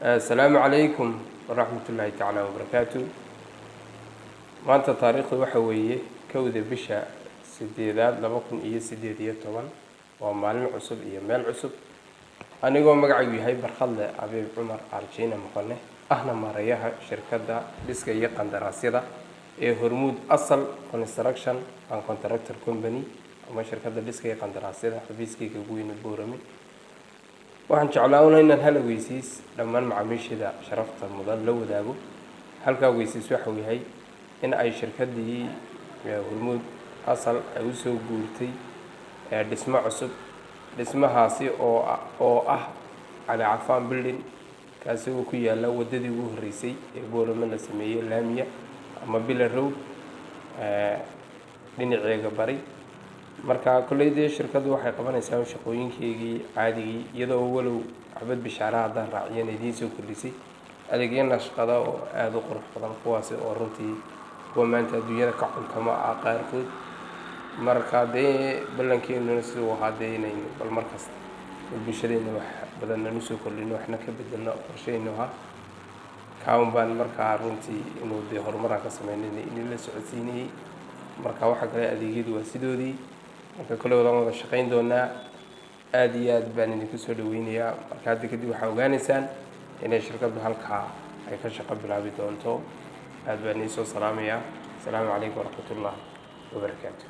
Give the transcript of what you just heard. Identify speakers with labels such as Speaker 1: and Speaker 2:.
Speaker 1: Asalaamu calaykum waraxmat ullaahi tacaala wabarakaatu. Maanta taariikhdu waxa weeye 1-da bisha 8aad 2018. Waa maalin cusub iyo meel cusub. Anigoo magacaygu yahay Barkhadle Abiib Cumar Arjiina Maqane, ahna maareeyaha shirkadda dhiska iyo qandaraasyada ee Hormuud Asal Construction and Contractor Company, ama shirkadda dhiska iyo qandaraasyada, xafiiskayga ugu weyne Boorame, waxaan jeclaa una inaan hal ogeysiis dhammaan macaamiishada sharafta mudan la wadaago. Halkaa ogeysiis waxau yahay in ay shirkaddii Hormuud Asal ay usoo guurtay dhismo cusub, dhismahaasi oo ah Cali Cafaan Building, kaasi oo ku yaala waddadii ugu horreysay ee Boorame la sameeyey, laamiya ama Bila Road dhinaceega bari. Marka kolley dee shirkaddu waxay qabanaysaa shaqooyinkeygii caadigii, iyadoo walow xabad bishaara haddaan raaciyana idiin soo kordhisay adeegyo nashqada oo aada u qurux badan, kuwaasi oo runtii kuwa maanta adduunyada ka cuntamo ah qaarkood. Marka dee ballankeenuna siduu ahaa dee inaynu bal markasta bulshadeena wax badan nanu soo kordhino, waxna ka bedelno qorsheynu ahaa kaaun baan. Markaa runtii inuu dee horumaraan ka sameynayna idin la socodsiinayay. Marka waxa kale adeegyadu waa sidoodii. Marka kole wadaan wada shaqayn doonaa, aada iyo aad baan idinku soo dhaweynayaa. Marka hadda kadib waxaa ogaanaysaan inay shirkaddu halkaa ay ka shaqo bilaabi doonto. Aad baan idiin soo salaamayaa. Asalaamu calaykum waraxmatullah wabarakaatu.